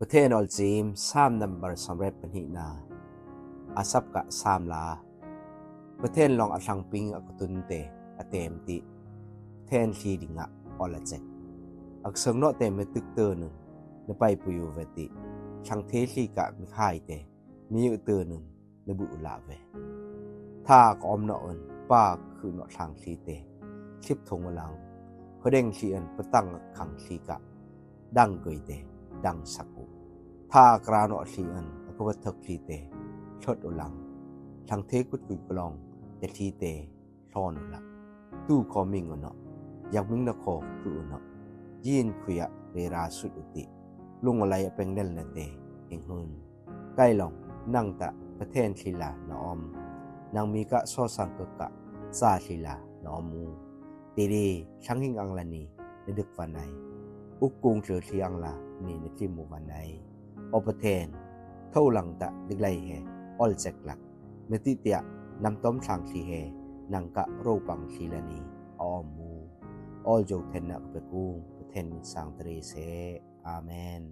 ປະເທນອອລຈີມ ຊາມນຳບັນສຳເລັດປະນິນາ ອາສັບກະສາມລາ ປະເທນລອງອະທັງປິງອາກະຕຸນເຕ ອາເຕມຕິ ແທນທີ່ດິງະ ອອລລະເຈັກ ອາກະເຊີງເນາະເຕມເມຕຶກເຕີໜຶ່ງ ນະໄປປຸຍວະເວຕິ ທັງເທທີ່ກະມິຄາຍເຕ ມີຢູ່ເຕີໜຶ່ງ ນະບຸອຸລະເວ ທາກອອມເນາະເອິນ ປາກຄືເນາະທາງທີ່ເຕ ທິບທົງອະລັງ ພະເດັງທີ່ເອິນ ປະຕັງຄັງທີ່ກະ ດັງເກີຍເຕ ດັງສະກຸ ທາກຣາເນາະທີ່ເອິນ ອະກະວັດເຖິກທີ່ເຕ ທົດອຸລັງ ທັງເທກຸດກຸຍກະລອງ ແຕ່ທີ່ເຕ ຊອນອຸລະ ຕູ້ຄໍມິງອະເນາະ ຍັກມິງນະໂຄຄືອຸເນາະ ຢີນຄຸຍະເຣຣາສຸດອຸຕິ ລຸງອະໄລອະເປັງເນັນນະເຕ ເຮັງຮືນ ໄກລອງ ນັງຕະ ປະເທນທີ່ລານະອອມ ນັງມີກະຊໍສັງເກີກະ ຊາທີ່ລານະອອມອູ ເຕເດ ທັງຫິງອັງລານີ ນະດຶກວາໄນ ອຸກກຸງເຈີທີ່ອັງລານີ ນະກິມມຸວາໄນ ອອປະເທນ ໂທລັງຕະ ດິກໄລເຮ ອອລແຈັກລັກ ເມຕິເຕຍ ນຳຕ້ອມທາງທີ່ເຮ ນັງກະໂຣປັງທີ່ລານີ ອອມມູ ອອລໂຈແທນນະກະເປກຸງ ປະເທນມິນຊາງຕະເຣເຊ ອາເມນ.